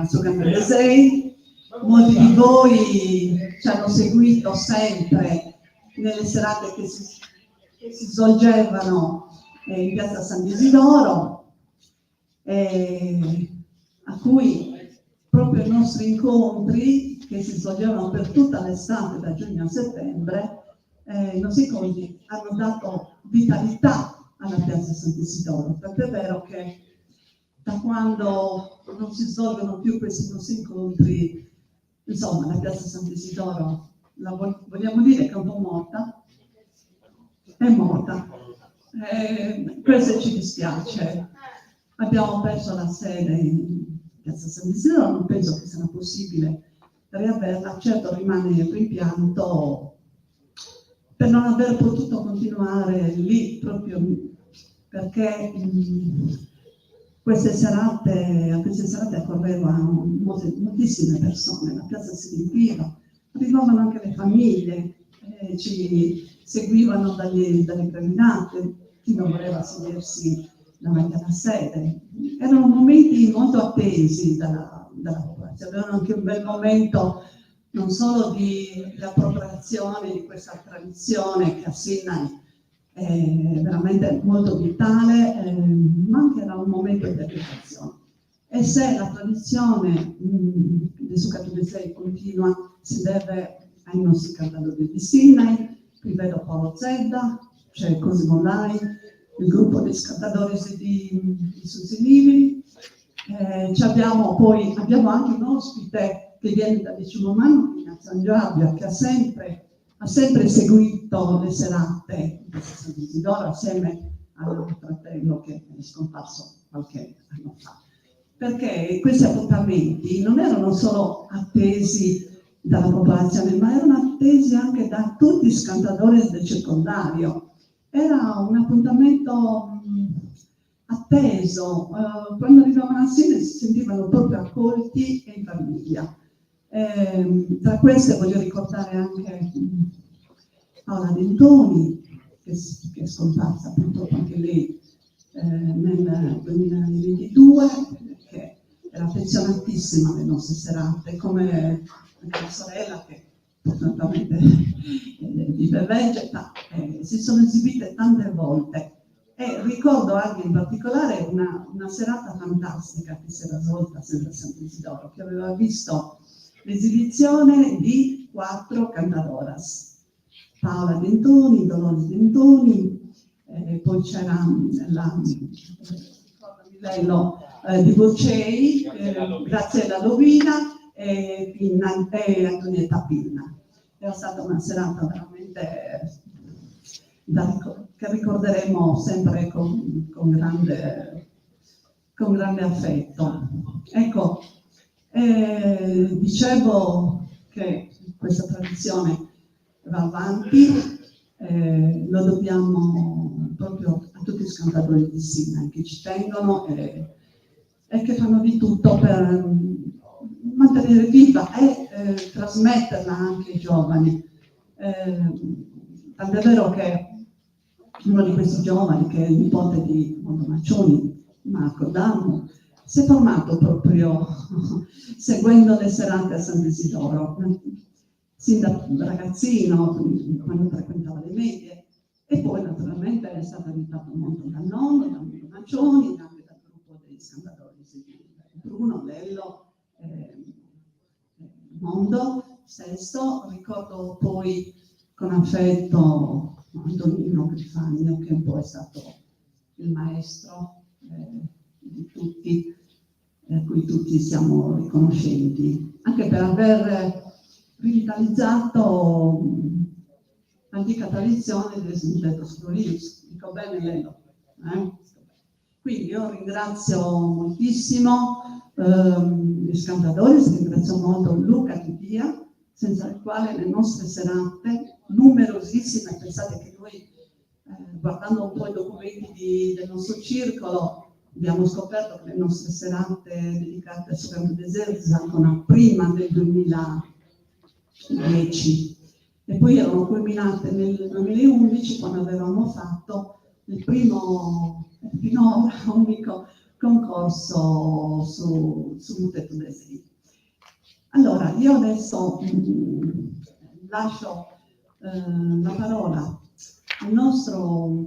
a Su Cantu de Sei. Molti di voi ci hanno seguito sempre nelle serate che si, che si svolgevano in piazza Sant'Isidoro, eh, a cui proprio i nostri incontri, che si svolgevano per tutta l'estate, da giugno a settembre, eh, i nostri incontri hanno dato vitalità alla piazza Sant'Isidoro, tant'è vero che da quando non si svolgono più questi nostri incontri, insomma, la piazza Sant'Isidoro, la vogliamo dire che è un po' morta? È morta. Eh, questo ci dispiace. Abbiamo perso la sede in piazza Sant'Isidoro, non penso che sarà possibile riaverla, certo rimane il rimpianto per non aver potuto continuare lì proprio perché mh, queste serate, a queste serate accorrevano molte, moltissime persone, la piazza si riempiva, arrivavano anche le famiglie, eh, ci seguivano dagli, dalle gradinate, chi non voleva sedersi davanti alla sede. Erano momenti molto attesi dalla, dalla popolazione, avevano anche un bel momento non solo di riappropriazione di questa tradizione che a Sinnai è veramente molto vitale, eh, ma anche era un momento di aggregazione. E se la tradizione mh, di Su Cantu de Sei continua, si deve ai nostri cantatori di Sinnai, qui vedo Paolo Zedda, c'è Cosimo Lai, il gruppo dei cantatori di, di Su Zinìmini. Eh, abbiamo poi abbiamo anche un ospite che viene da Decimomannu, Ignazio Angiabia, che ha sempre, ha sempre seguito le serate di Sant'Isidoro assieme al fratello che è scomparso qualche anno fa. Perché questi appuntamenti non erano solo attesi dalla popolazione, ma erano attesi anche da tutti i cantatori del circondario. Era un appuntamento atteso, eh, quando arrivavano a Siena si sentivano proprio accolti e in famiglia. Eh, tra queste voglio ricordare anche Paola Dentoni, che, che è scomparsa purtroppo anche lei eh, nel 2022, che era affezionatissima alle nostre serate, come anche la sorella che fortunatamente eh, vive vegeta, eh, si sono esibite tante volte. E ricordo anche in particolare una, una serata fantastica che si era svolta sempre a Sant'Isidoro, che aveva visto l'esibizione di quattro cantadoras. Paola Dentoni, Dolores Dentoni, eh, poi c'era la, Lello eh, di Burcei, eh, Graziella Lovina e, Pinna, e Antonietta Pinna. Era stata una serata veramente da, che ricorderemo sempre con, con, grande, con grande affetto. Ecco, eh, dicevo che questa tradizione va avanti, eh, lo dobbiamo proprio a tutti i cantatori di Sinnai che ci tengono e, e che fanno di tutto per mantenere viva e eh, trasmetterla anche ai giovani. Eh, tant'è vero che uno di questi giovani, che è il nipote di Mondo Maccioni, Marco Dalmo, si è formato proprio seguendo le serate a Sant'Isidoro, sin da ragazzino, quando frequentava le medie, e poi naturalmente è stato aiutato molto dal nonno, da Mondo Maccioni, anche dal gruppo dei Scandadori di Bruno, Lello, eh, Mondo stesso. Ricordo poi con affetto Antonino Grifagno, che un po' è stato il maestro eh, di tutti, a cui tutti siamo riconoscenti, anche per aver rivitalizzato l'antica tradizione del Mutetos Florius. Dico bene, Lello? Eh? Quindi io ringrazio moltissimo ehm, gli scantatori, ringrazio molto Luca Titia, senza il quale le nostre serate, numerosissime, pensate che noi eh, guardando un po' i documenti di, del nostro circolo, abbiamo scoperto che le nostre serate dedicate al Canto Deserto risalgono prima del 2010 e poi erano culminate nel 2011 quando avevamo fatto il primo, finora unico, concorso su su mutetu de Seui. Allora, io adesso lascio la parola al nostro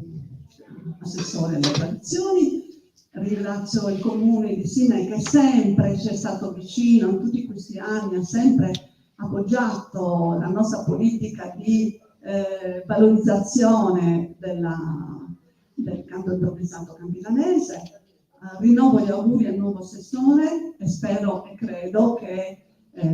assessore alle tradizioni, ringrazio il comune di Sinnai che sempre ci è stato vicino in tutti questi anni, ha sempre appoggiato la nostra politica di valorizzazione della, del canto improvvisato campidanese. Rinnovo gli auguri al nuovo assessore e spero e credo che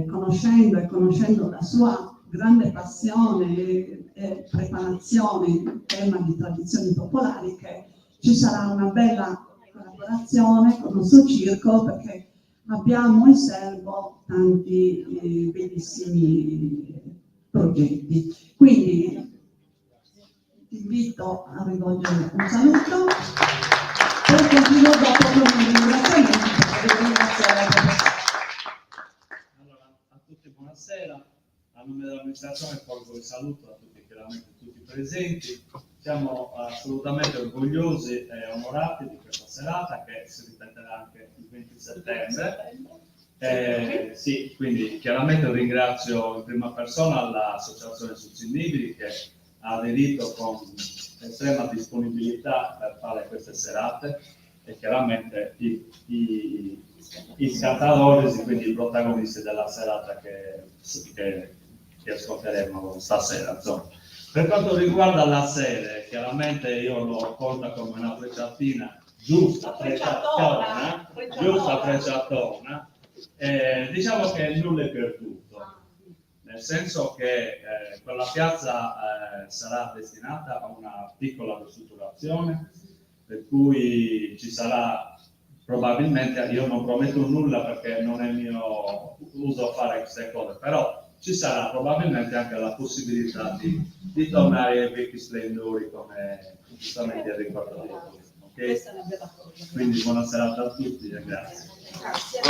conoscendo e conoscendo la sua grande passione e preparazione in tema di tradizioni popolari che ci sarà una bella collaborazione con il nostro circolo perché abbiamo in serbo tanti bellissimi progetti. Quindi ti invito a rivolgere un saluto, poi continuo dopo con i ringraziamenti perché devo ringraziare anche Allora, a tutti buonasera. A nome dell'amministrazione porgo il saluto a tutti, chiaramente tutti i presenti. Siamo assolutamente orgogliosi e onorati di questa serata che si ripeterà anche il 20 settembre. Sì, quindi chiaramente ringrazio in prima persona l'associazione Su Tzinnibiri che ha aderito con estrema disponibilità per fare queste serate e chiaramente i, i, i cantadores, quindi i protagonisti della serata che, che, che ascolteremo stasera. Insomma. Per quanto riguarda la sede, chiaramente io l'ho colta come una frecciatina giusta, frecciatona, giusta frecciatona, diciamo che nulla è perduto, nel senso che quella piazza sarà destinata a una piccola ristrutturazione, per cui ci sarà probabilmente, io non prometto nulla perché non è mio uso fare queste cose, però ci sarà probabilmente anche la possibilità di tornare ai vecchi splendori come giustamente hai ricordato tu. Okay? Questa è una bella cosa. Quindi buona serata a tutti e grazie. Grazie.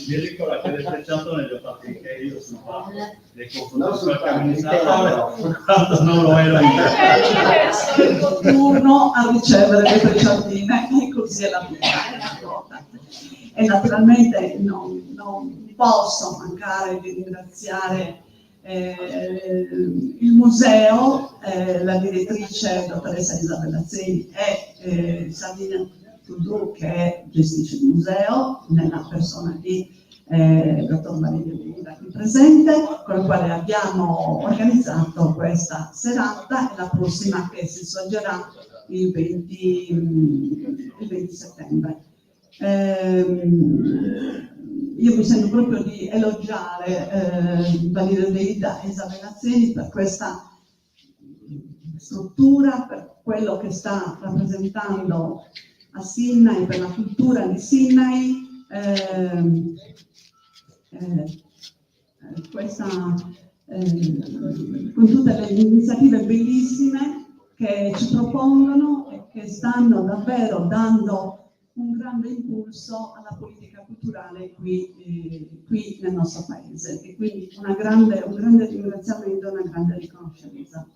Mi ricordo che le frecciatone le ho fatte anche io sul palco, nei confronti Non del sul qualche palco, amministratore, quando non lo ero io. È il turno a ricevere le frecciatine e così è la vita, è la ruota. E naturalmente non posso mancare di ringraziare il museo, la direttrice dottoressa Isabella Zeni e Sabina Tudù che gestisce il museo nella persona di dottor Valerio Deidda qui presente, con il quale abbiamo organizzato questa serata e la prossima che si svolgerà il 20 settembre. Io mi sento proprio di elogiare Valerio Deidda e Isabella Zeni per questa struttura, per quello che sta rappresentando a Sinnai, per la cultura di Sinnai. Questa, con tutte le iniziative bellissime che ci propongono e che stanno davvero dando un grande impulso alla politica culturale qui nel nostro paese. E quindi un grande ringraziamento e una grande riconoscenza.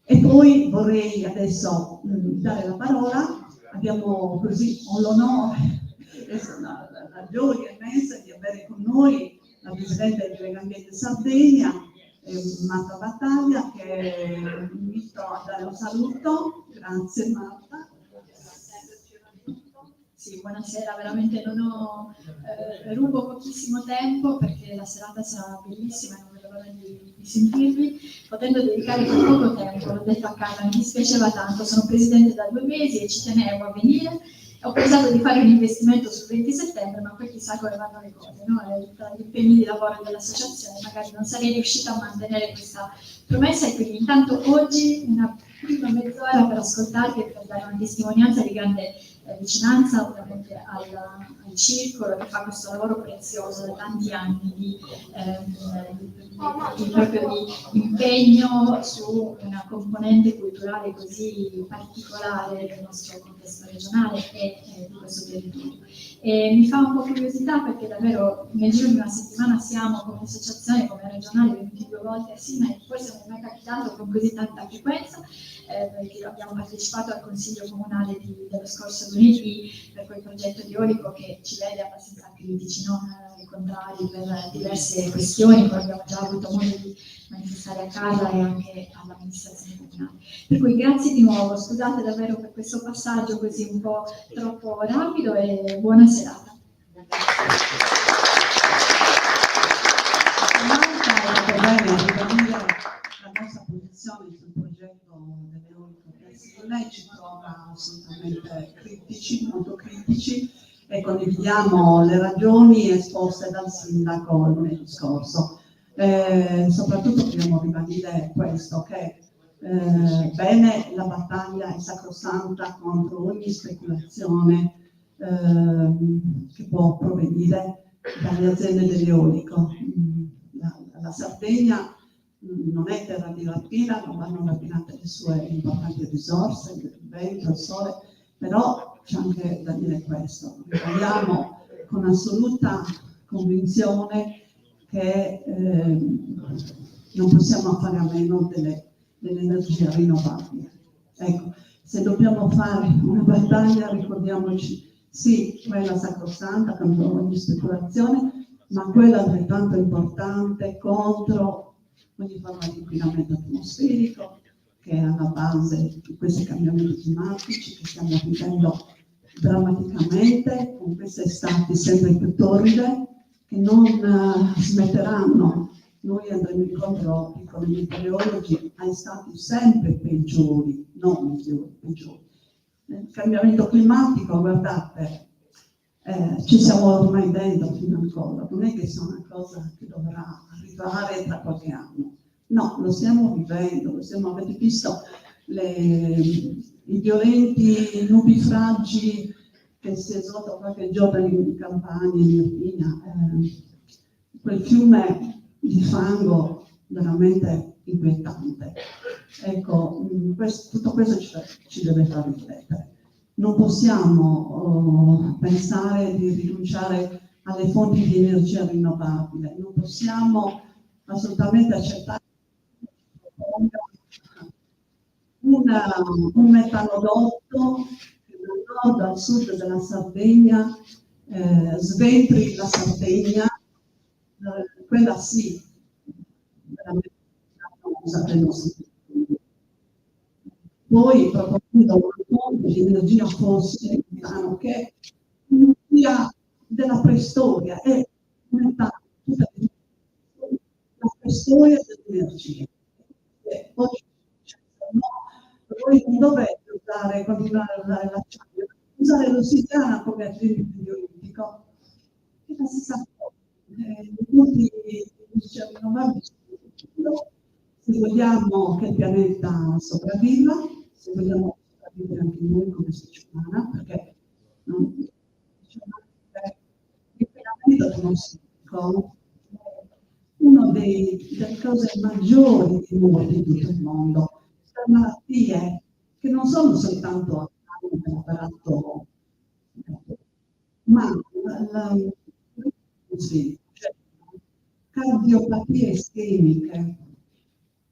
E poi vorrei adesso dare la parola. Abbiamo così l'onore, adesso la gioia immensa di avere con noi la Presidente di Legambiente Sardegna, Marta Battaglia, che invito a dare un saluto. Grazie Marta. Sì, buonasera, veramente non ho, rubo pochissimo tempo perché la serata sarà bellissima e non vedo l'ora di sentirvi, potendo dedicare quel poco tempo, l'ho detto a Carla, mi dispiaceva tanto, sono presidente da 2 mesi e ci tenevo a venire, ho pensato di fare un investimento sul 20 settembre, ma poi chissà come vanno le cose, no? Tra gli impegni di lavoro dell'associazione magari non sarei riuscita a mantenere questa promessa e quindi intanto oggi una prima mezz'ora per ascoltarvi e per dare una testimonianza di grande vicinanza ovviamente al circolo che fa questo lavoro prezioso da tanti anni di di, proprio di impegno su una componente culturale così particolare del nostro contesto regionale e di questo territorio. E mi fa un po' curiosità perché davvero nel giro di una settimana siamo come associazione, come regionale, venuti due volte a Sinnai, forse non è mai capitato con così tanta frequenza, perché abbiamo partecipato al Consiglio Comunale dello scorso lunedì per quel progetto di eolico che ci vede abbastanza critici, no? Contrari per diverse questioni, come abbiamo già avuto modo di manifestare a Carla e anche all'amministrazione comunale. Per cui grazie di nuovo, scusate davvero per questo passaggio così un po' troppo rapido e buona serata. Marta ha fatto bene a ribadire la nostra posizione sul progetto dell'eolico lei ci trova assolutamente critici, molto critici, e condividiamo le ragioni esposte dal sindaco lunedì scorso. Soprattutto dobbiamo ribadire questo, che bene la battaglia è sacrosanta contro ogni speculazione che può provenire dalle aziende dell'eolico. La Sardegna non è terra di rapina, non vanno rapinate le sue importanti risorse, il vento, il sole, però c'è anche da dire questo. Ribadiamo con assoluta convinzione che non possiamo fare a meno dell'energia rinnovabile. Ecco, se dobbiamo fare una battaglia, ricordiamoci, sì, quella sacrosanta contro ogni speculazione, ma quella altrettanto importante contro ogni forma di inquinamento atmosferico, che è alla base di questi cambiamenti climatici che stiamo vivendo drammaticamente, con queste estati sempre più torride, che non smetteranno. Noi andremo incontro, dicono i meteorologi, a estati sempre peggiori, non migliori, peggiori. Il cambiamento climatico, guardate, ci siamo ormai dentro fino al collo, non è che sia una cosa che dovrà arrivare tra qualche anno. No, lo stiamo vivendo, avete visto i violenti nubifragi che si è svolto qualche giorno in Campania, in Irpinia, quel fiume di fango veramente inquietante. Ecco, tutto questo ci deve far riflettere. Non possiamo pensare di rinunciare alle fonti di energia rinnovabile, non possiamo assolutamente accettare un metanodotto che dal nord al sud della Sardegna sventri la Sardegna, quella sì, veramente dannosa per il nostro territorio. Poi proponendo una fonte di energia fossile, metano, che è energia della preistoria, è metano, tutta la preistoria dell'energia. Oggi no, voi non dovete continuare a usare l'acciaio, usare l'ossidiana come agente diuretico. È la stessa cosa. Le fonti di energia rinnovabile sono, se vogliamo che il pianeta sopravviva, se vogliamo sopravvivere anche noi come specie umana, perché non, diciamo, l'inquinamento atmosferico è una delle cose maggiori di morte in tutto il mondo, per malattie che non sono soltanto a carico dell'apparato, ma cioè, cardiopatie ischemiche,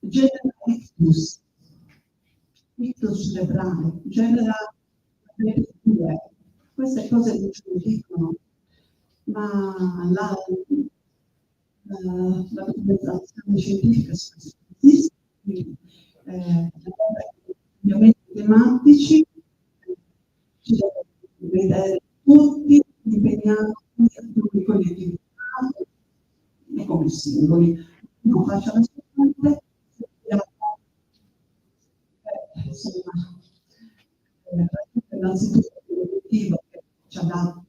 genera ictus, ictus cerebrale, genera diabete 2. Queste cose non ce le dicono, ma la documentazione scientifica esiste, quindi i cambiamenti climatici ci devono vedere tutti impegnati come collettività e come singoli. Non faccia la sua parte, insomma, innanzitutto l'obiettivo che ci ha dato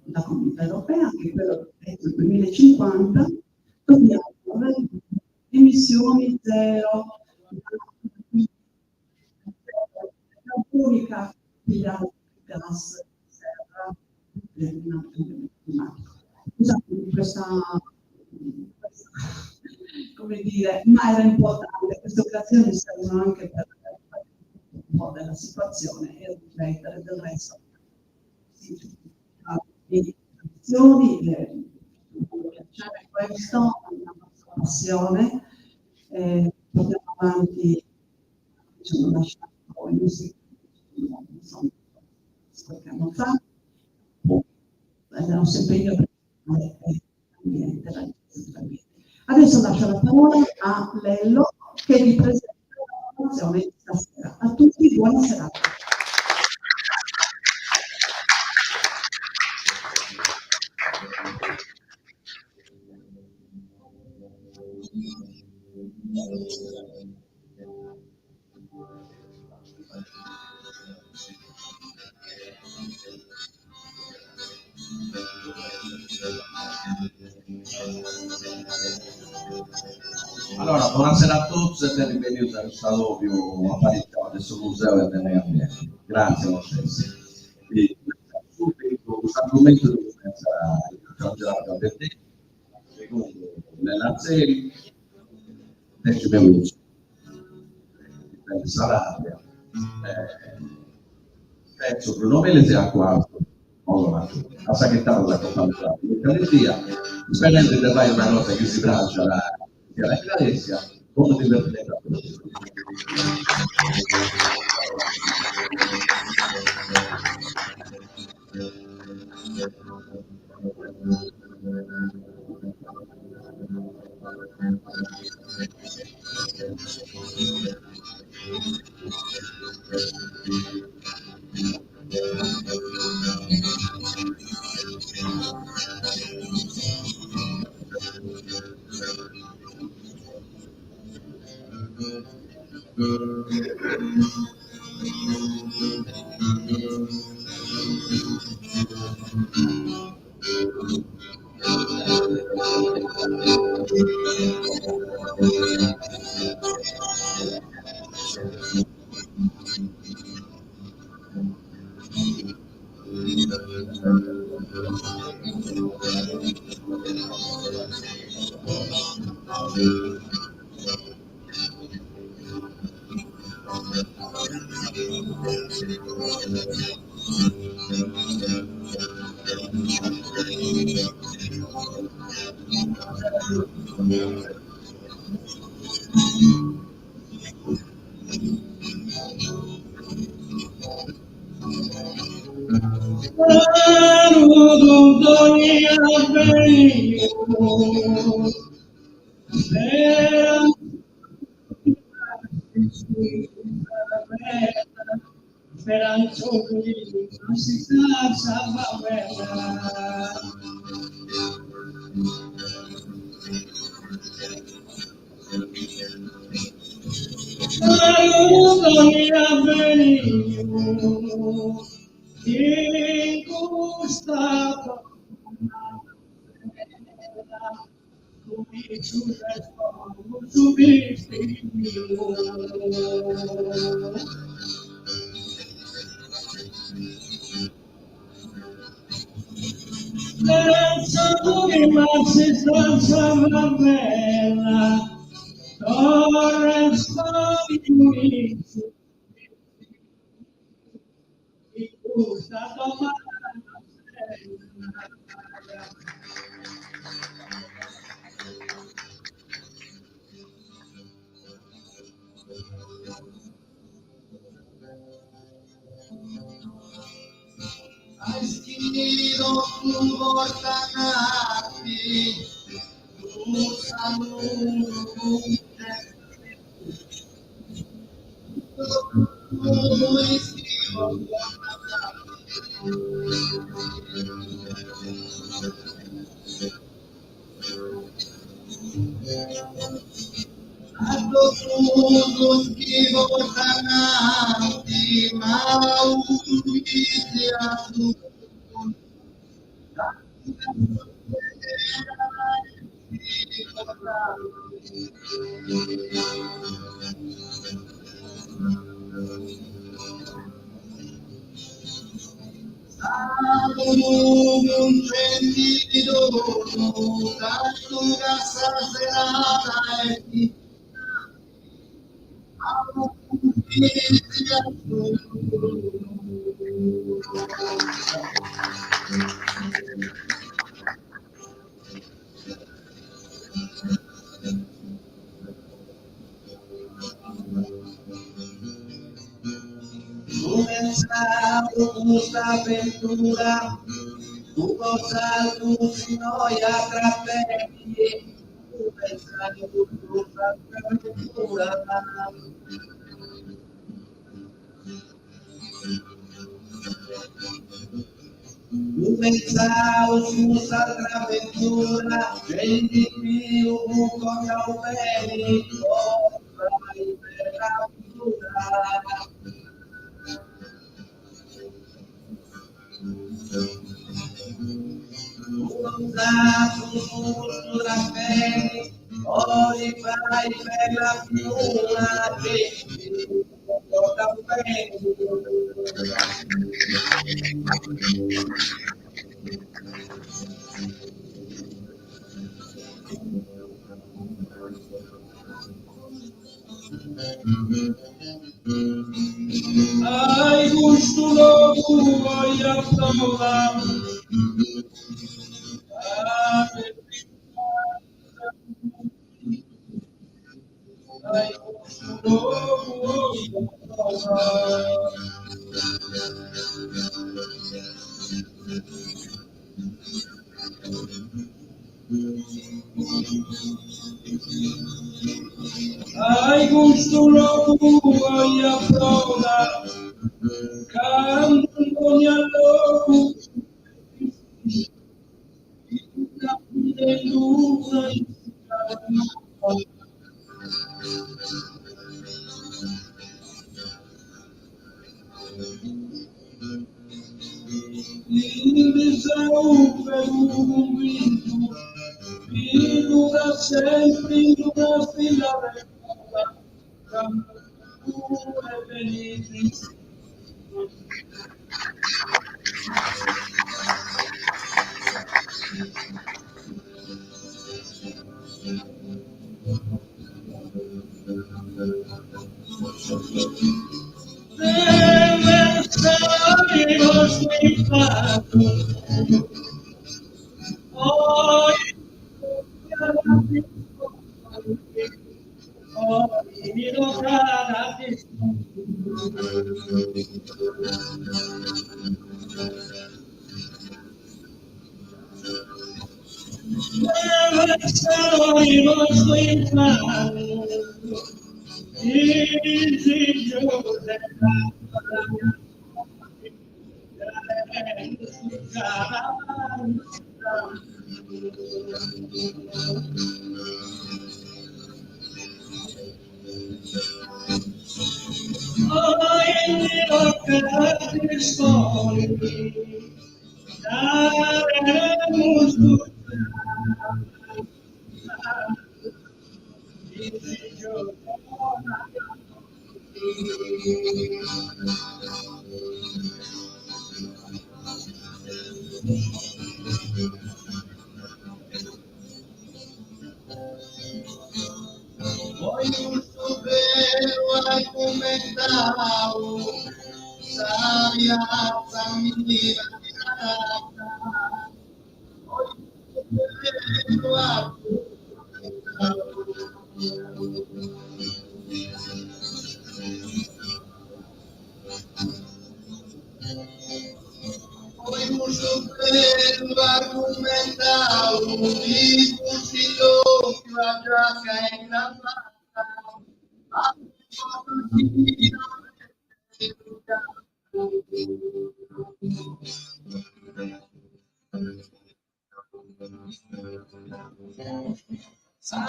la Comunità Europea, che è quello entro il 2050, dobbiamo raggiungere emissioni zero, unica di altri gas serra del cambiamento climatico. Scusate questa come dire, ma era importante, queste occasioni servono anche per fare un po' della situazione e riflettere del resto. Sì, le tradizioni, un piacere questo, è una nostra passione, portiamo avanti, ci hanno lasciato i nostri insomma, qualche anno fa, il nostro impegno per l'ambiente, la difesa dell'ambiente. Adesso lascio la parola a Lello che vi presenta la formazione di stasera. A tutti buona serata. Allora, buonasera a tutti e benvenuti a questo addòbiu apariciadu de su Museu de Legambiente. Gràtzias lo stesso. Subito custu argumentu ddu cumentzat Gerardo Albertini, segundu Lella Atzeri, terzu Meucci, Sarabia, terzu Bruno Melis e a cuartu Mauro Maggiore. A sa chitarra s'acumpangiat Luca Leddia, isperendi de fai una cosa chi si praxat e siat agradessia, bonu divertimentu a totus. Unu gentili donu, tantu ca sa serada est Cumentzau custa aventura, cun bosatrus innoi a trateni, cumentzau custa aventura. Cumentzaus cust'altra aventura, gei ndi biu contau beni, oi fai bella figura. Cumentzaus custu trateni, oi fai bella figura, gei ndi biu contau beni. Ai custu logu oi aproa Ai custu logu oi aproa. Ai custu logu oi aproa Candu in dogna logu Ndi seu veru cunvintu, figurat sempri in una stilla de moda, candu benit Poi custu bellu argumentau, sa piatza mi parit adatta. Poi custu bellu argumentau. Poi custu bellu argumentau, ndi fusti lompiu a giacca e cravatta, Sa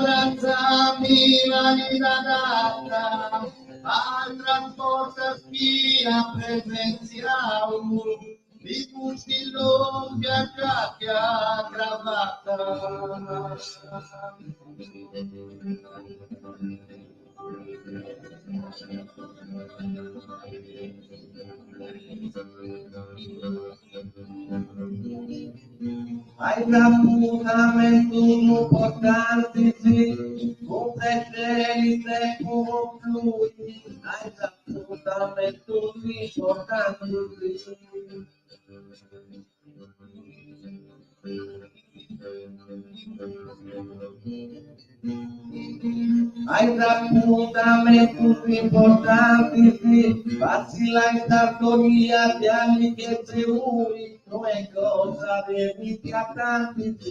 pratza mi parit adatta, altras bortas chi at presentziau, ndi fusti lompiu a giacca e cravatta. A is apuntamentus importantis, cun prexeri depu conclui, a is apuntamentus importantis. A is apuntamentus importantis, vatzilla in sartoria de Allighe Seui, no est cosa de biri a tantis.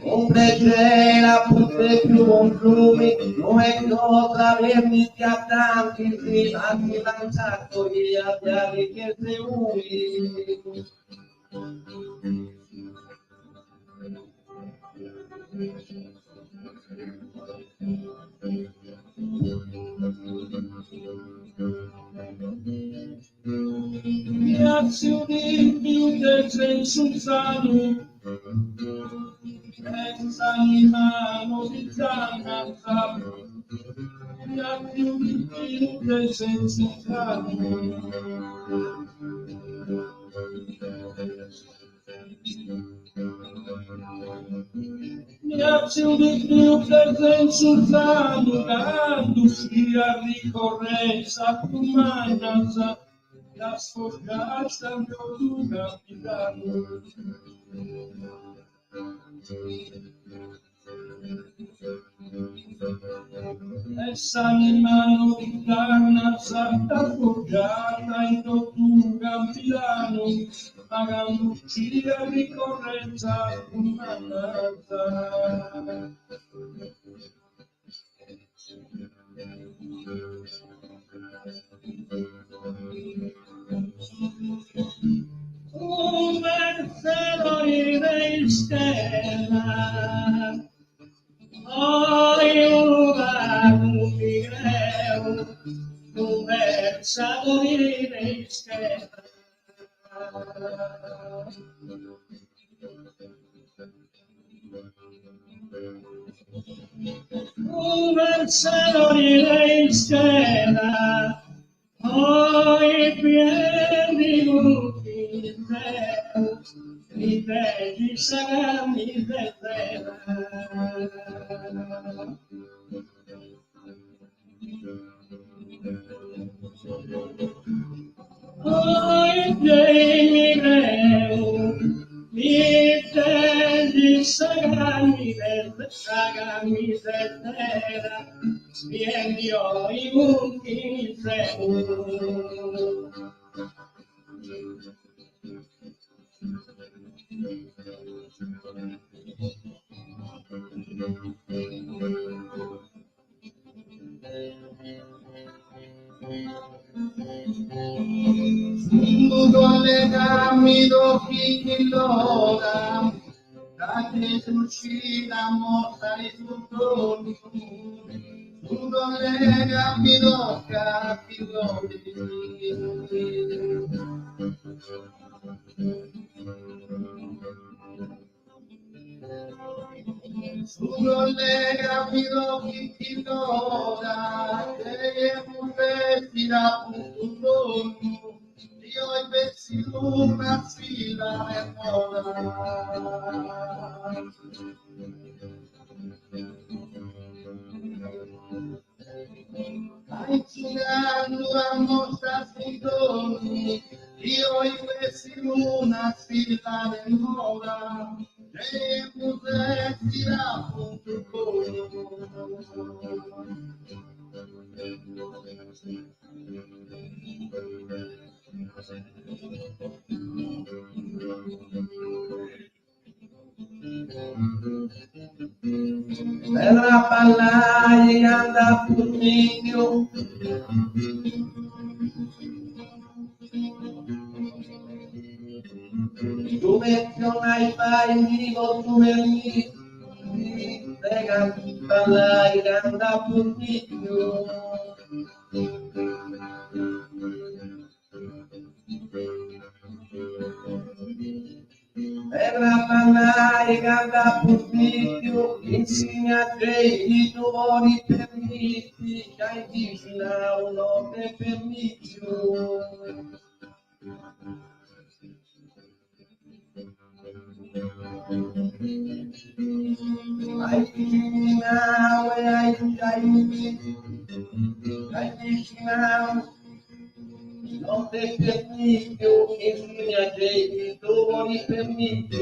Cun prexeri apu dèpiu conclui, no est cosa permìtia tantis, vatzilla in sartoria de Allighe Seui. Ignazio Lilliu de Sensusanu, S'anima no ti dannat, Ignazio Lilliu de Sensusanu. Ignazio Lilliu de Sensusanu, candu fiat ricorrenza prus mannas, Dda sfogiasta in totu Campidanu. E s'anima no ti dannat, dda sfogiasta in totu Campidanu, ma candu nc'iat ricorrenza prus mannas. Cummertzadori de ischema, oi unu pagu mi creu, cummertzadori de ischema. Cummertzadori de ischema, oi biendi cun Deu, mi dexit sa camisa 'e seda. Oi gei mi creu, mi dexit sa sa camisa 'e seda, biendi oi cun chini seu. Su collega mi tochit da che uscita morta di su tornu. Su collega mi tocca Su collega mi tochit l'ora, che bestida puntu bonu, io ho vestito una sfida e moda. Aintzugando a mostra intorno, io ho vestito una sfida de moda, e vestida punto bonu. De traballai candu apu smittiu. Su pensionai fait po su permissu de traballai candu apu smittiu. De traballai candu apu sbìtiu, insigna gei chi ddu podit permiti, ca in bixinau no dd'est permìtiu. Aici mi nau e aici aici, ca in bixinau no dd'est permìtiu, insigna gei chi ddu podit permiti.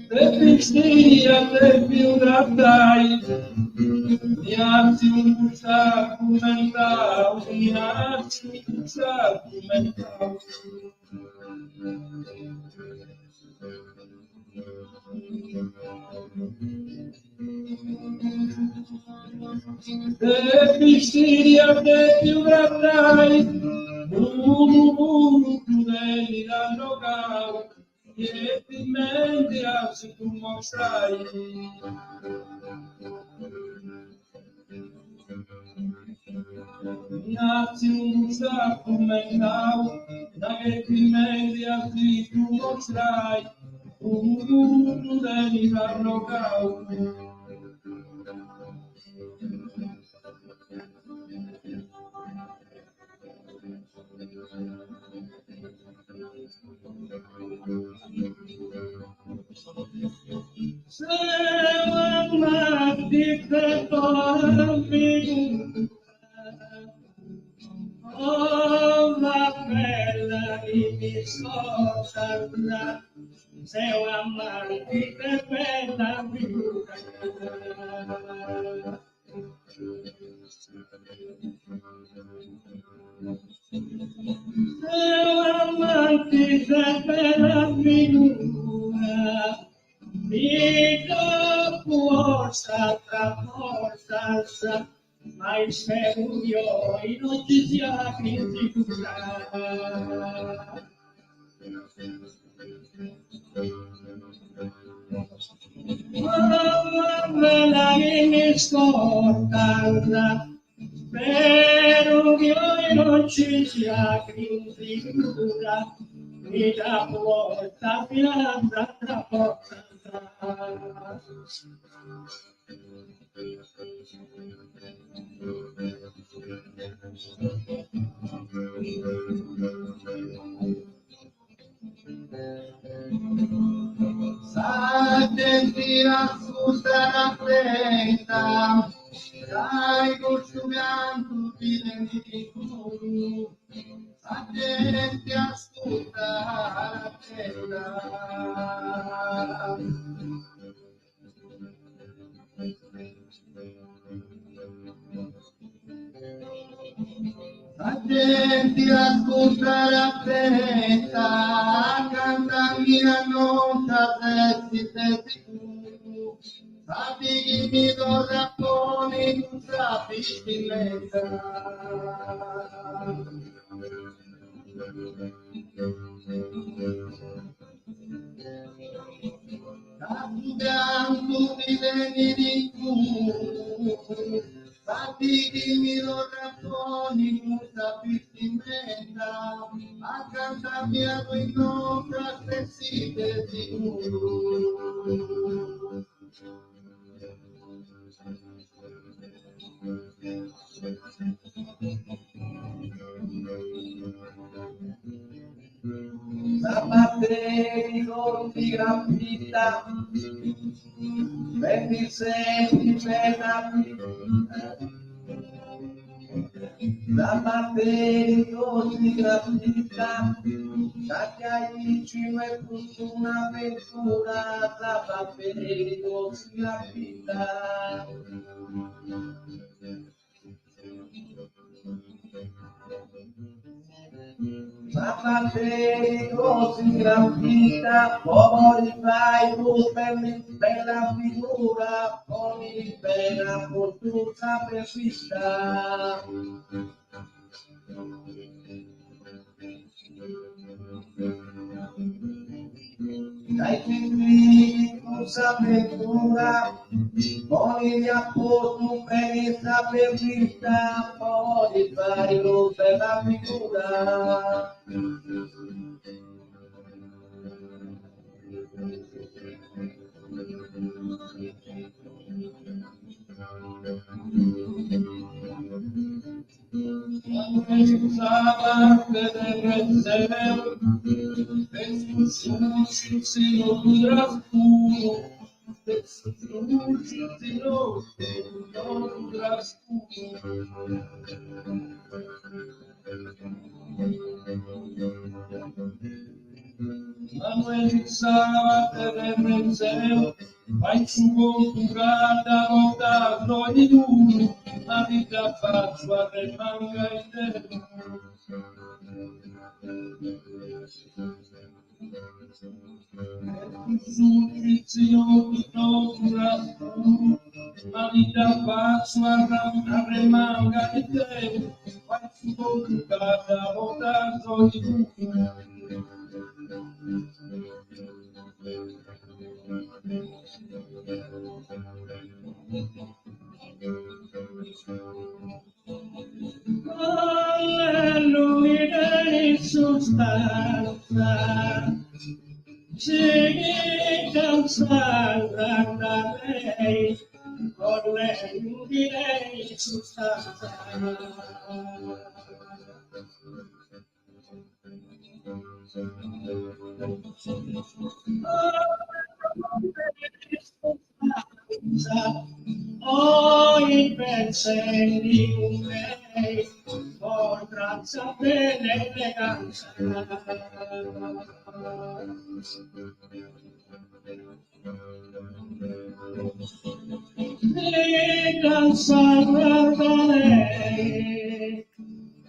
De pistia dèpiu tratai, mi atzi unu sacu mentau, mi atzi unu sacu mentau. De pistia dèpiu tratai, unu puntu tenit allogau, chi est timendi a si ddu mostrai. Mi atzi unu sacu mentau, na ch'est timendi a si ddu mostrai, unu puntu tenit allogau. Seu amanti de bona figura, oh la bella chi mi scortas, seu amanti de bella figura. Seu amanti de bella figura, mi dda porta tra portas, ma ispero chi oi non ci siat crisidura. Mamma bella chi mi scortas, spero chi oi non ci siat crisidura, mi dda porta finas tra portas. Sa genti ascurtat atenta, dai custu cantu ti tenit in curu. Sa genti ascurtat atenta. Sa genti ascurtat atenta, canta-mi-la notas essi de sicuru, sabi chi mi torra a poni custa bistimenta. Ca su piantu mi tenit in curu, sa dì chi mi torra a poni custa bistimenta, acanta mia tui no nc'as essi de siguru. Zapatteri corti graffita, vendi sempri bella Zapatteri corti graffita, ca aici no est prus un'aventura, zapatteri corti graffita. Zapatteri così graffita, po podi fai prus bella figura, ponidi bene a postu sa berrita. Dai sa ventura, ponidi a postu beni sa berrita, po ti fai prus bella figura. Sa parte de Rezeu, de su Sulcis si no duras puru, de su Sulcis si no duras puru. Manueli sa parte de Rezeu, fai su contu ca dda portas no in unu, ma ti dda fatzu arremancai deu. De su Sulcis si no duras puru, ma ti dda fatzu arremancai deu, fai su contu ca dda portas no in unu. Alleluia in sostanza, si chi dansat da lei, con lei in sostanza. Oi pensendi cun mei, mostrat bella eleganza. Si dansat da lei,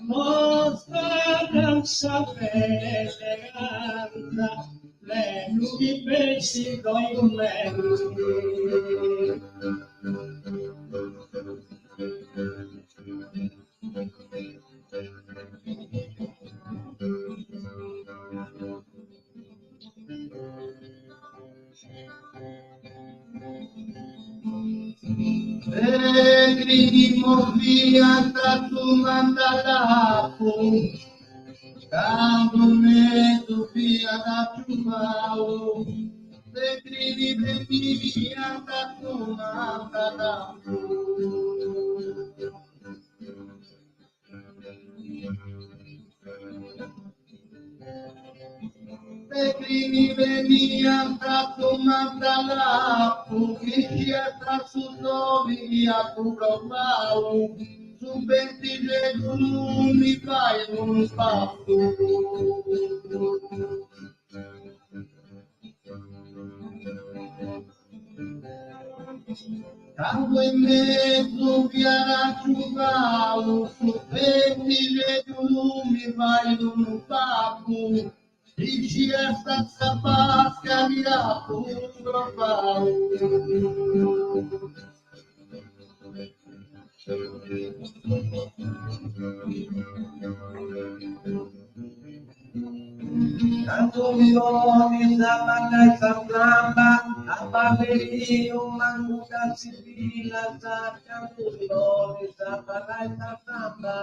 mostrat sa bella eleganza, bellu chi bessit oi cun mei. E chi moviant su mantalapu, candu mesu fiat aciuvau, de criri beniant su mantalapu. De criri beniant su mantalapu, chi sciat su soli chi apu provau, su bentixeddu mi fait unu passu. Candu in mesu fiat aciuvau, su bentixeddu mi fait unu papu, isciast sa basca chi apu provau. Candu mi ponis a ballai sa samba, a ballerinu mancu t'assimbillas, candu mi ponis a ballai sa samba.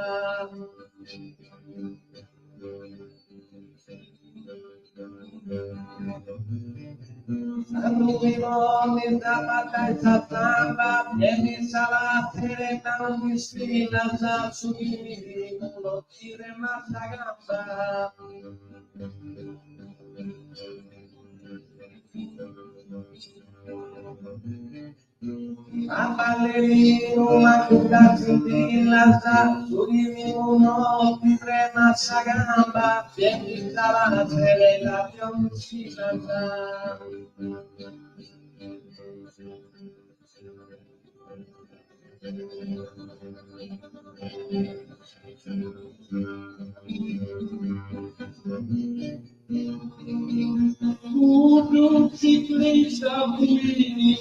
Candu mi ponis a ballai sa samba, bieni sa passerella aundi sfilas, su chi mi no ti tremat sa gamba. A ballerinu mancu t'assimbillas, su chi no ti tremat sa gamba, bieni sa passerella aundi sfilas. Cuddu ciclista fuini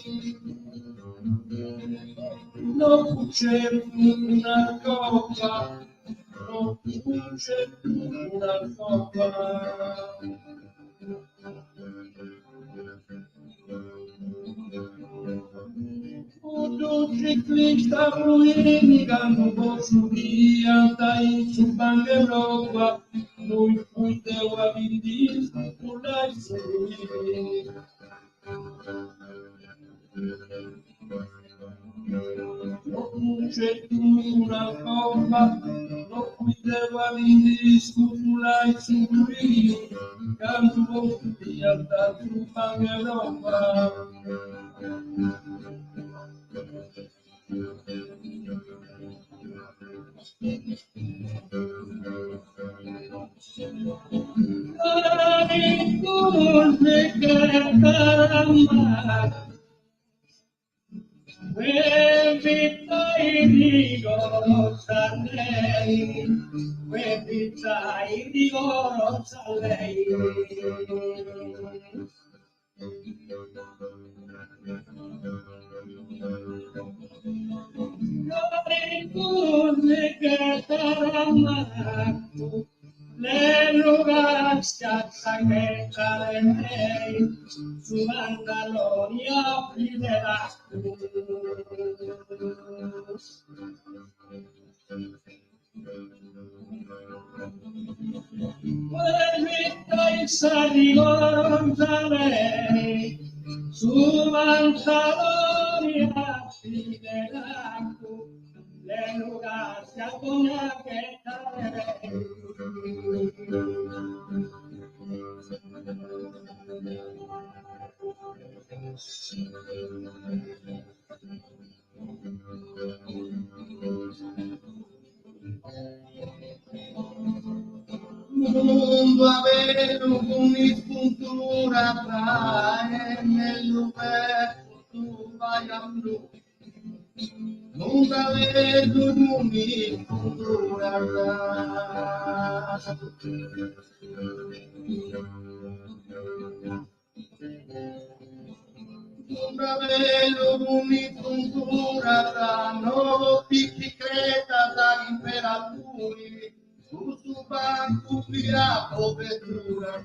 no fut certu una scopa, no fut certu una scopa. Cuddu ciclista ruini candu postu dd'iant in su bancu 'e proa, no fui deu a ti ndi sbullai su pruini. No fut certu una scopa, no fui deu a ti ndi scutulai su pruini, candu postu dd'iant in su bancu 'e proa. Mundu aberu cun ispunturas e mellus bertu su vai a prui. Mundu aberu cun ispunturas. Mundu aberu cun ispunturas, no bicicretas imperaturi, cussu bancu fiat po veturas.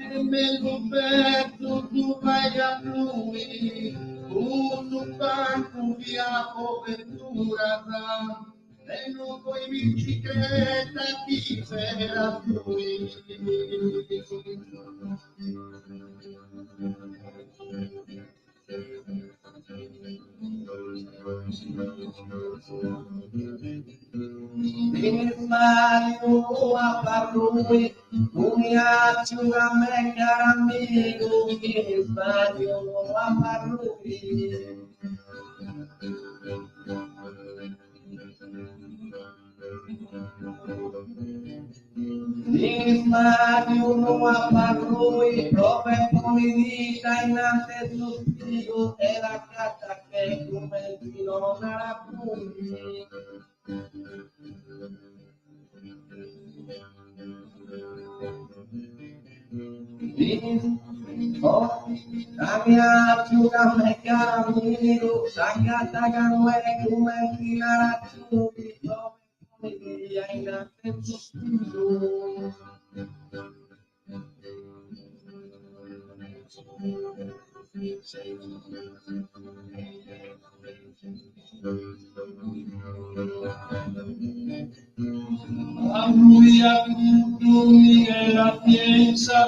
E mellus bertu su fai a prui, cussu bancu fiat po veturas e no po is bicicretas chi imperas tui. Isbàlliu a parrui, cun Iàciu ca m'est caru amigu, isbàlliu a parrui. Isbàlliu no aparrui, prova e ponididda innanti 'e su spigu e dd'agatas che cumenti no narat tui. Iàciu ca m'est caru amigu, s'agatat ca no est cumenti naras tui, prova e ponididda innanti 'e su spigu. Arruiat cuddu Mighele Atienza,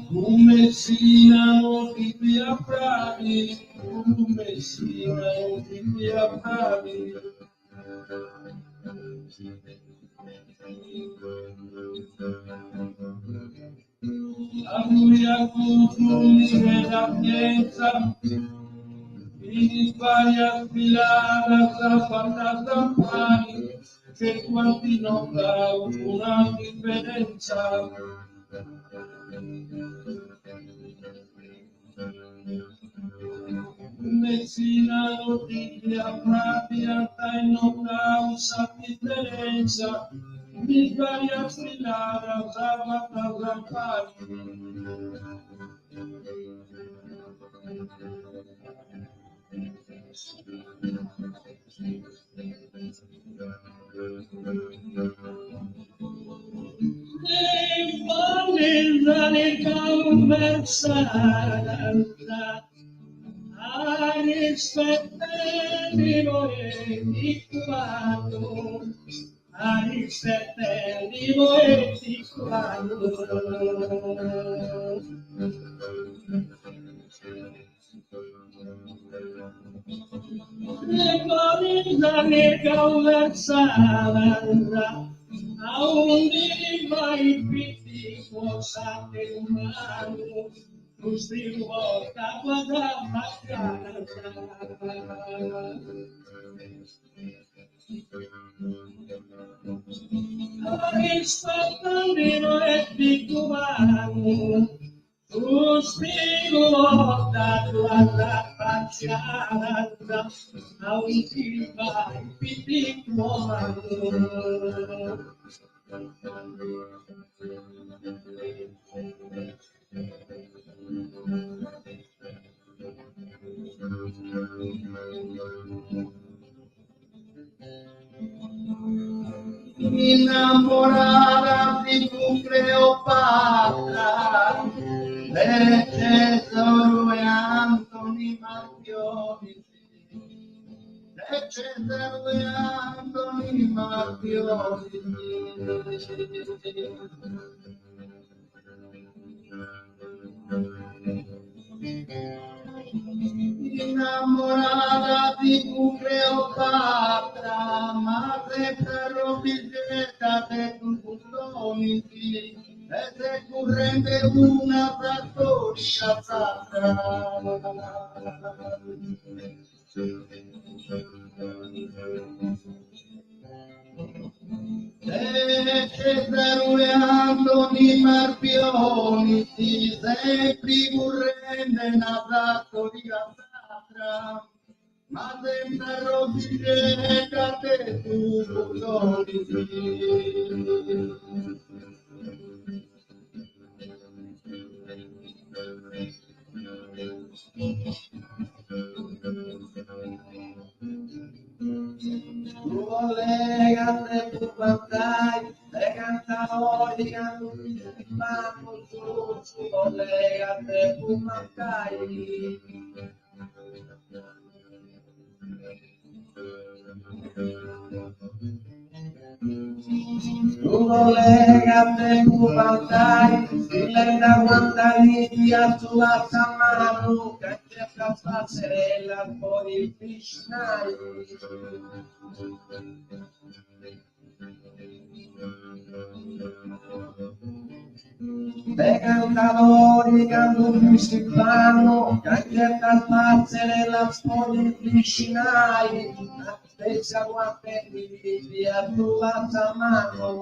cun Messina no ddi fiat fradi, cun Messina no ddi fiat fradi. Arruiat cuddu Mighele Atienza, in is varias sfiladas fatas impari, certu ant notau una diferentza. Messina no ddi fiat fradi ant ai notau sa diferentza in is varias sfiladas fatas impari. Colis cunversada Arrispetendi poeticu mannu Arrispetendi poeticu mannu. Le colis cunversadas Aundi vai piticu o s'àteru mannu Su sprigu portadu at affaciadas. Arrispetendi poeticu mannu Su sprigu portadu at affaciadas Aundi vai piticu o mannu. Innamorada di tu Cleopatra, de Cesaro e Antoni Marchioni, de Cesaro e Antoni Marchioni. Innamorada di tu Cleopatra, ma senza robigetta de tu buttoni, e se currente una trattoria sacra. De Cesaru e Antoni Marpioni, si sempre currente una trattoria sacra, ma senza robigetta de tu buttoni. Tu collega te pu cantai, te cantaori candu fisti mannu, su collega te pu mancai. Tu collega te pu mancai, si l'aguantari a tua sa manu, ca in certas passerellas podis piscinai. De cantadori candu fisti mannu, ca in certas passerellas podis piscinai, stessi aguantendi a tua sa manu.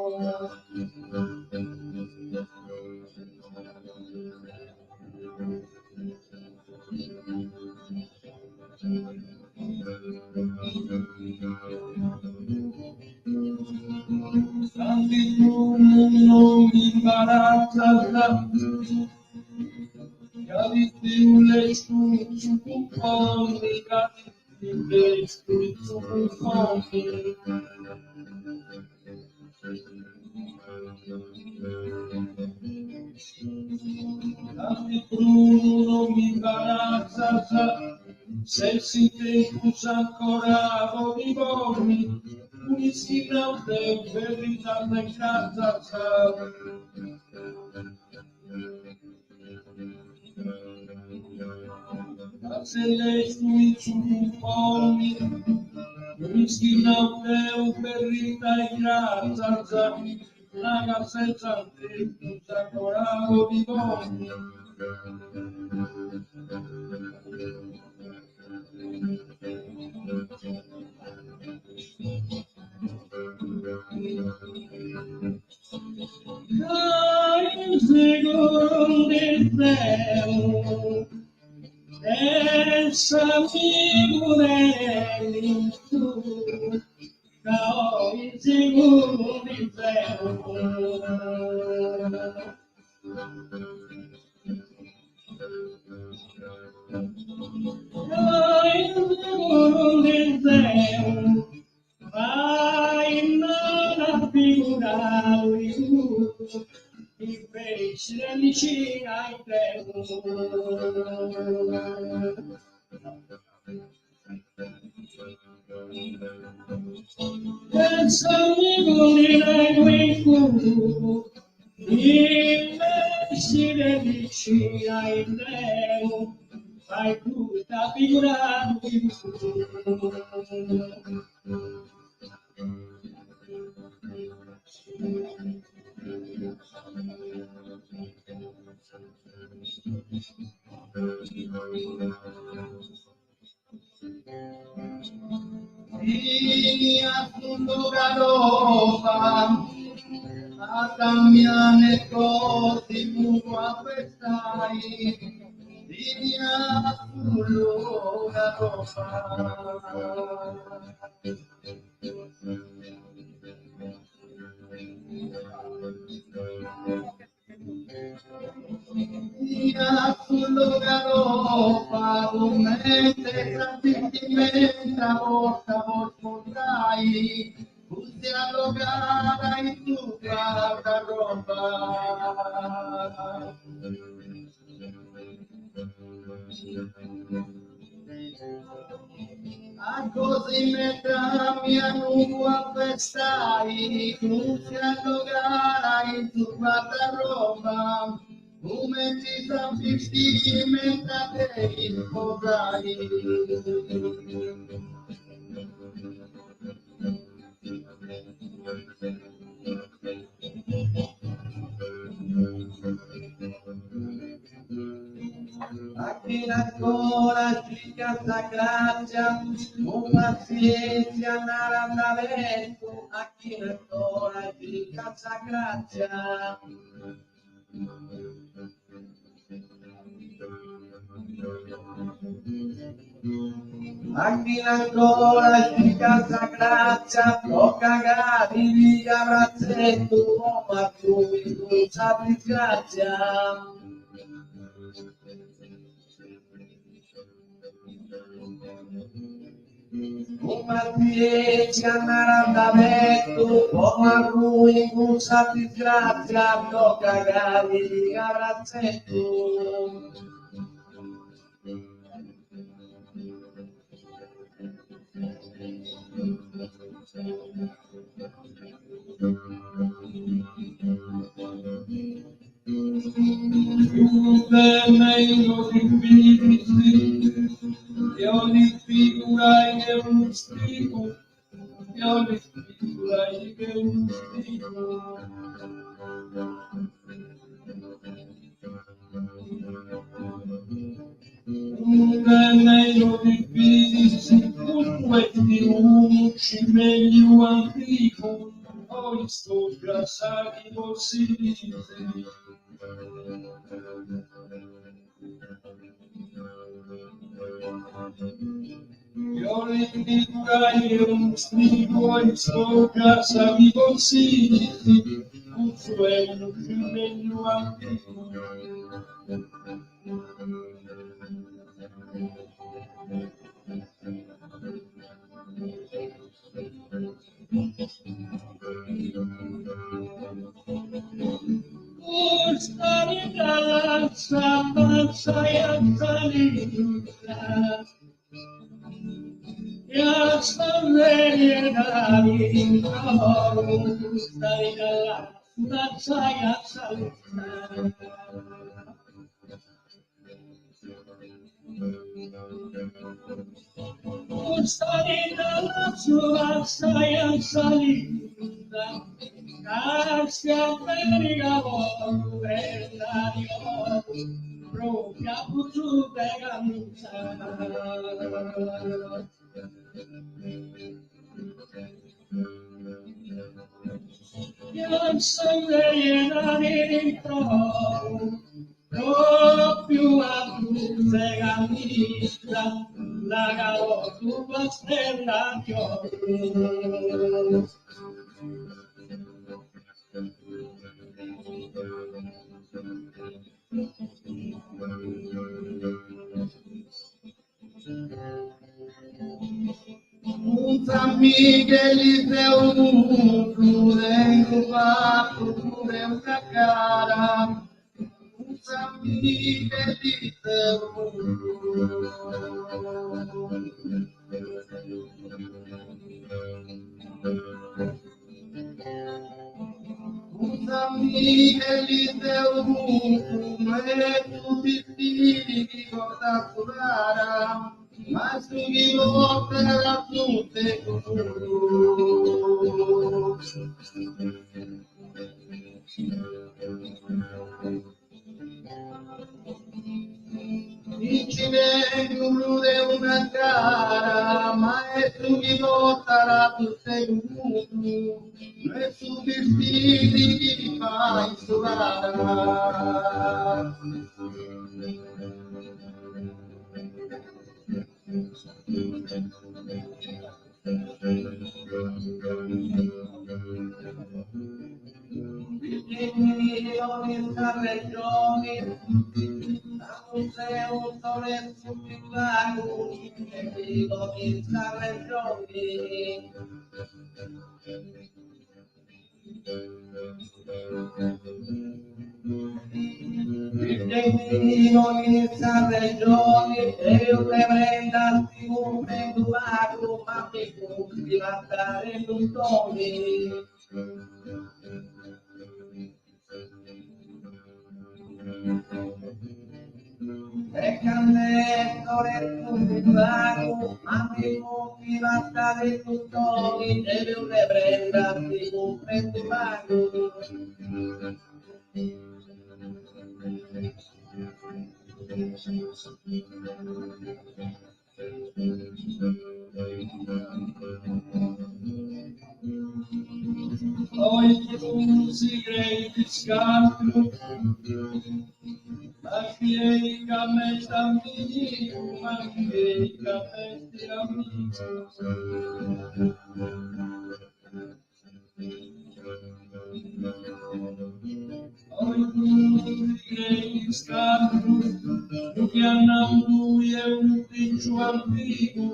Tanti Bruno non mi imbarazzas, ca ti lestu in su buffoni, ca ti lestu in su buffoni. Tanti Bruno non mi imbarazzas, ses in tempus ancora podi ponni, un'ischina de berritas e cratzas. Ca ses lestu in su buffoni, un'ischina de berrita e cratzas, naga ses in tempus ancora podi ponni. Ca in seguru ndi seu de s'amigu delintu, ca oi seguru ndi seu. Ca in seguru ndi seu, fai mala figura. Inveci de medicina in deu. E s'amigu li tengu in culu, inveci de medicina in deu, fai brutta figura tui puru. Chini a su garofa a Damian'e Cosimu a festai Chini a su garofa. Chini a su garofa comente sa bistimenta porta po sposai cussi allogada in su guardarroba. A Cosim'e Damianu a festai, cussi allogada in su guardarroba, cumenti sa bistimenta de isposai. A chini ancora circat sa grazia, cun passienzia narat abertu, a chini ancora circat sa grazia. A chini ancora circat sa grazia, toca ca ddi pigu a bratzettu po no arrui in cussa disgrazia. Cun passienzia narat abertu, po no arrui in cussa disgrazia, toca ca ddi pigu a bratzettu. Unu de mei no ti bidis, ti 'olit figurai che unu strigu, ti 'olit figurai che unu strigu. Unu de mei no ti bidis, custu est unu cimèliu antigu, o isfògia sa chi possidis. Ti 'olit figurai che unu strigu, o isfògia sa chi possidis, custu est unu cimèliu antigu. Custa vida lassa passai a salida e a sa seriedadi insoru custa vida lassu passai a salida. Custa vida lassu passai a salida, Castia beni ca portu prenda di oru, propriu a putzu de camisa. E a sa seriedadi insoru, Pròpiu a prus de camisa, la ca portu duas prendas de oru. Cun San Micheli seu tengu fatu su de una cara, cun s'amigu Eliseu puru. Cun s'amigu Eliseu puru, no est su bistiri chi portat su para, ma est su chi portat su seguru. Incidente de una gara, ma est su chi portat su seguru, no est su bistiri chi fait su para. In sa regioni, candu seu sole su pius pagu e vivo in sa regioni. Vivo in sa regioni e de prendas si cumprendo pagu, ma mi funt fatas de tuttoni. E cand'est su pius pagu, ma mi funt fatas de tuttoni e de prendas si cumprendo pagu. Oi prus si creit iscaltru, ma scieis ca m'est amigu, ma scieis ca m'est amigu. Oi prus si creit iscaltru, su chi at nau est unu diciu antigu,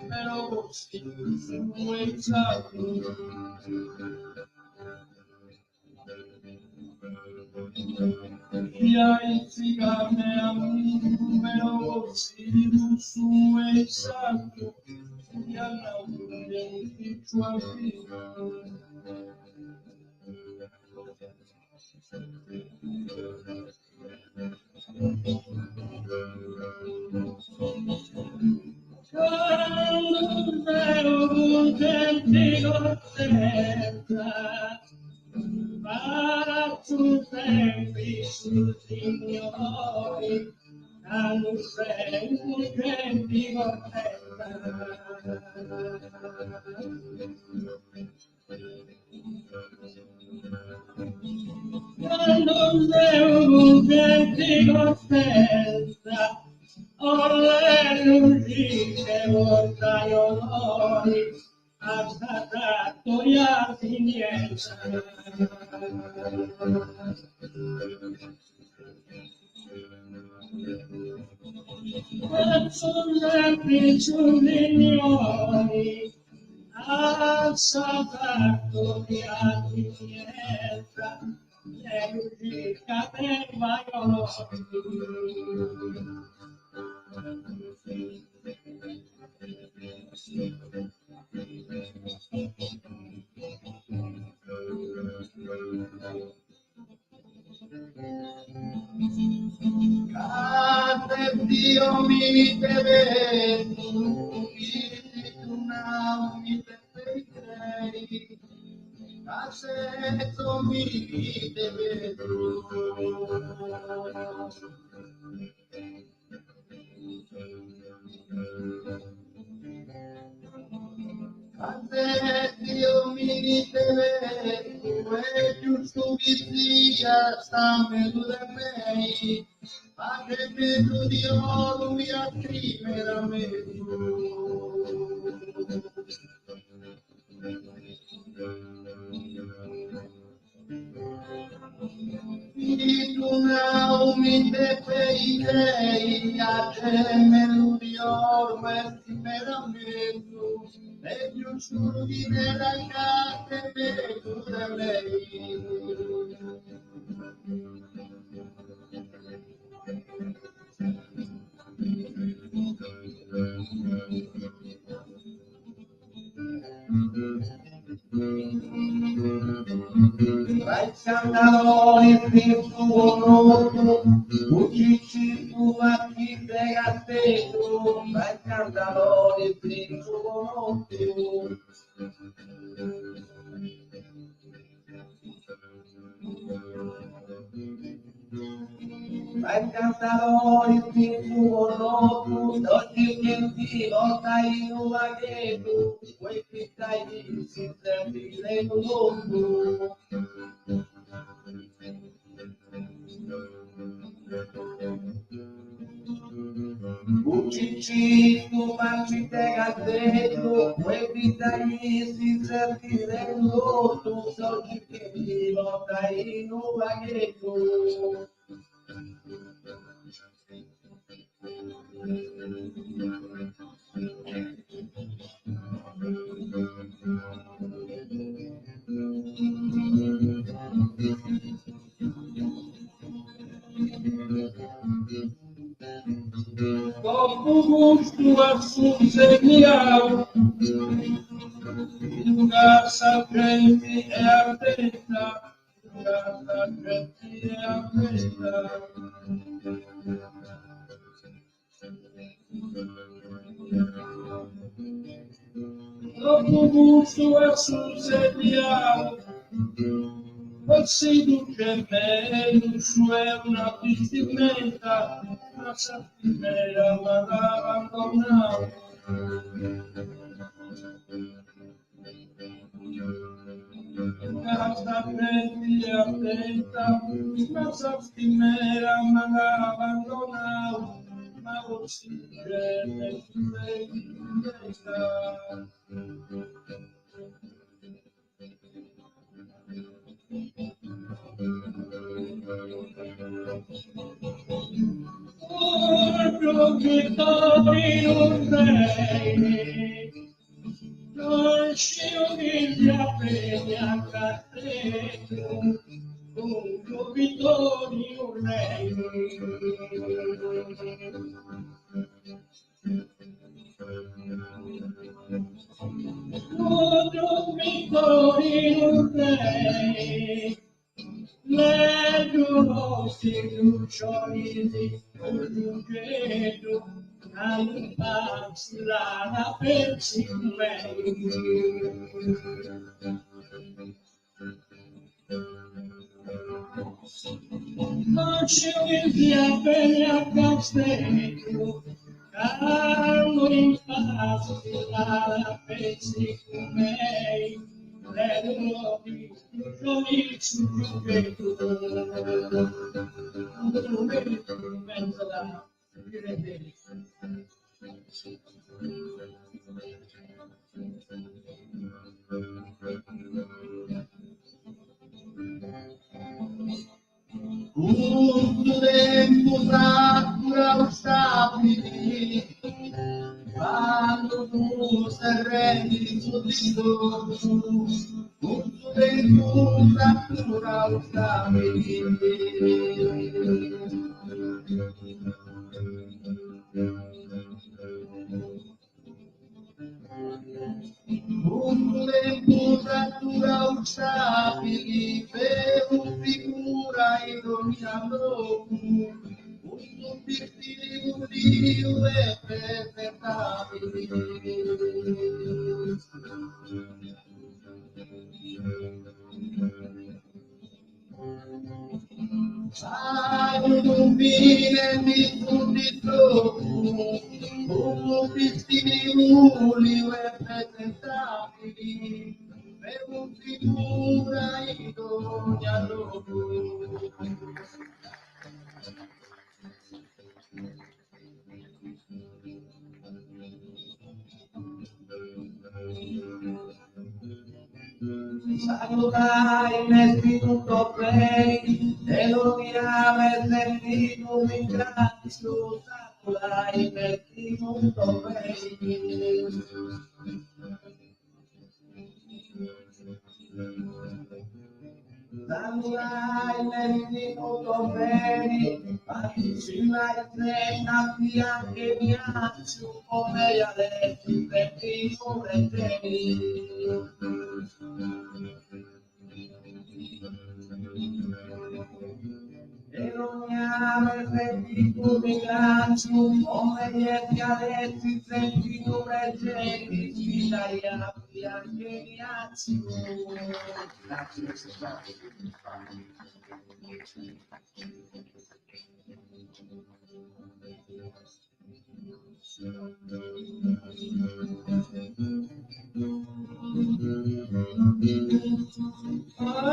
però possidu s'unu e s'atru. Scieis ca m'est amigu, però possidu s'unu e s'atru, su chi at nau est unu diciu antigu. Candu seu cun genti contenta, fatzu sempri su signori, candu seu cun genti contenta. Candu seu cun genti contenta, 'ollu sciri portai onori a sa trattoria Sinienza. Fatzu sempri su signori a sa trattoria Sinienza, deu circa de fai onori. Ca ses òmini de pesu, chi si ddu nau mi depeis crei, ca ses òmini de pesu. Ca ses òmini de pesu, est giustu chi siast mesu de mei, a gemellu di oru a scrivere a mesu. Si ddu nau mi depeis crei, a gemellu di oru est meda mesu, est giustu chi narant ca est mesu de mei. Tra is cantadoris in su connotu, cun Cicitu Facci de Casteddu, tra is cantadoris in su connotu. Tra is cantadoris in su connotu, seu circhendi portai unu pagheddu, po evitai chi si serrit de su totu. Cun Cicitu Facci de Casteddu, po evitai chi si serrit de su totu, seu circhendi portai unu pagheddu. Totu custu at sutzediau biu ca sa genti est atenta, biu ca sa genti est atenta. Totu custu at sutzediau, forsis nc'est mellus e una bistimenta, ma sa primera m'at abandonau. Ca sa genti est atenta, ma sa primera m'at abandonau, ma forsis nc'est mellus e bistimenta. Cuddu Vittorinu Urrei Non sciu chi siat beni a Casteddu Cuddu Vittorinu Urrei. Cuddu Vittorinu Urrei Lègiu si ddu sciolis su giugeddu Candu impastillat petzi cun mei. Non sciu chi siat beni a Casteddu Candu impastillat petzi cun mei Custu tempus aturau stabili, candu fut serrendi su discorsu, custu tempus aturau stabili. Custu tempus aturau stabili, feu figura in dogna logu, cun su bistiri puliu e presentabili. Pagu fine mi funt tropu, cun su bistiri puliu e presentabili, feu figura in dogna logu. Saludai m'est minuto beni e dogna presentidu ringratziu Saludai m'est minuto beni.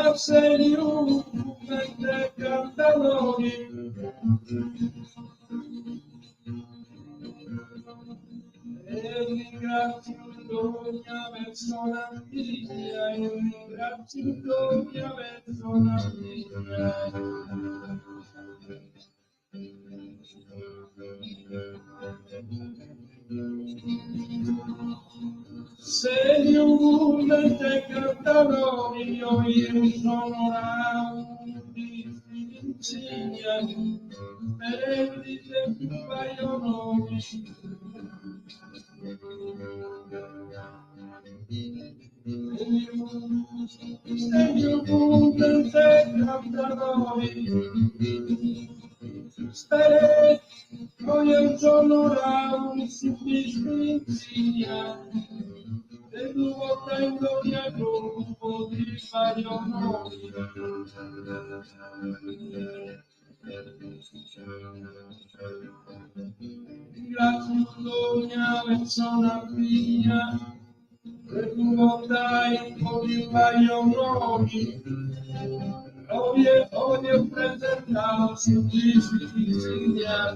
Asseliu mentre cantanori E ringrazio dogna persona mia, e ringrazio dogna persona mia. Se io mentre cantano io sono di insigna per di più fai onori. Se io mentre cantano spere io sono un insigna e tu tengo mia gruppo di fare onori. Ringrazio dogna persona mia, per tu dai di fare onori. Oggi, oggi presentato su insigna.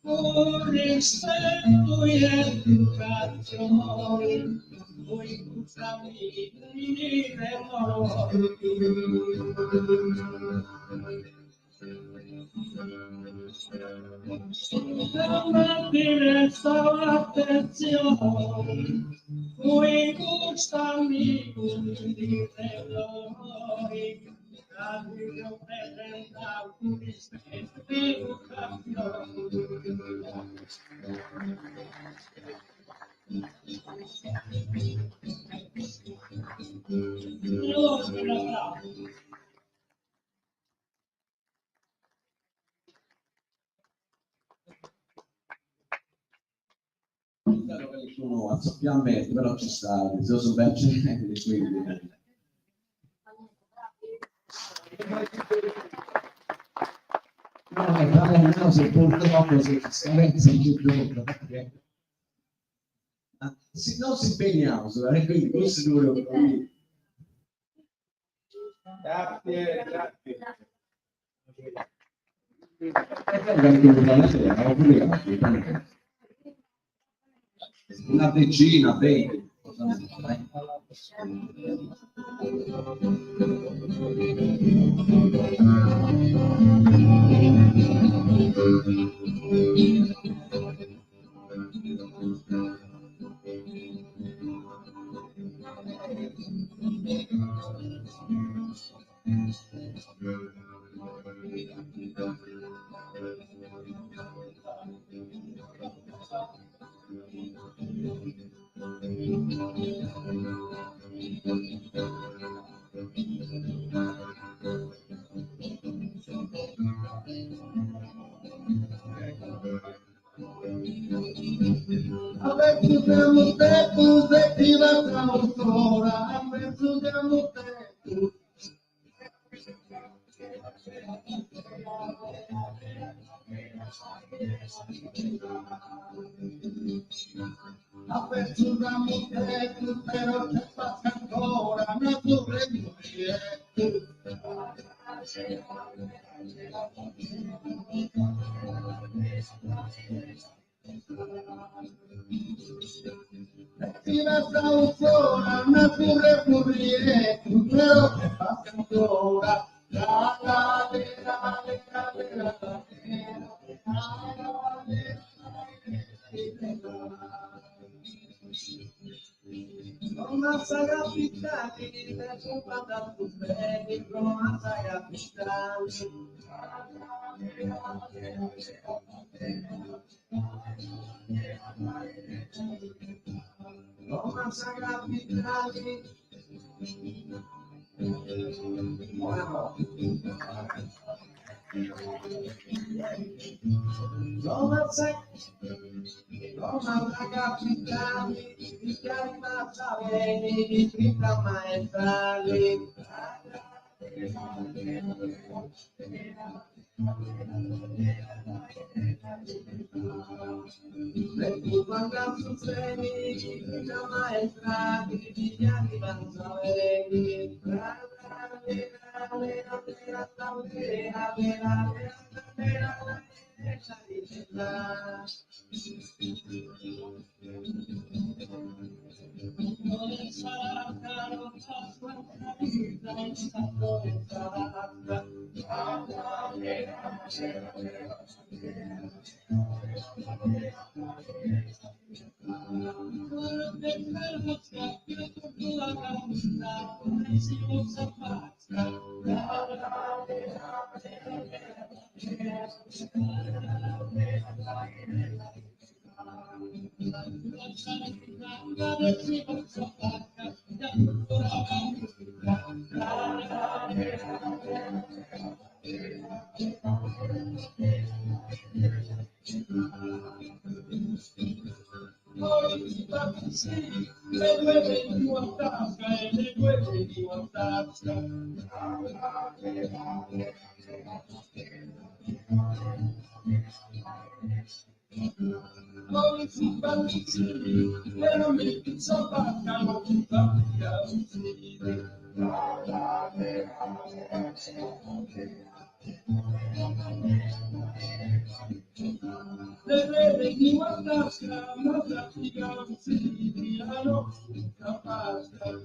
Con rispetto e educazione, voi gustami di Stamattina stava attenzione, voi gustami di errori, Spero che nessuno azzoppiamento, però ci sta, il zio Bercelli, quindi... No, è vale, se purtroppo se ci sta più dopo, perché... Ah, non si impegna, quindi questo due... Grazie, grazie. Una decina, 20. Adesso siamo tempo, se ti lasciamo sola, adesso siamo tempo. Ha perso un ramutetto, però c'è pasca ancora, una torre Ti resta ancora una torre purrietto, però c'è pasca ancora. La la la la la la la Roma capitale, Roma capitale. Roma capitale. Roma Roma la capitale, di chiari mazzareni, di 30 maestrali. Le curva su treni, di 30 maestrali, di chiari mazzareni. Le due venti a tasca e le due venti a tasca. Poi si fanno e non mi pizza vacca, non mi fa Le due a tasca, ma pratica non si diano la pasta.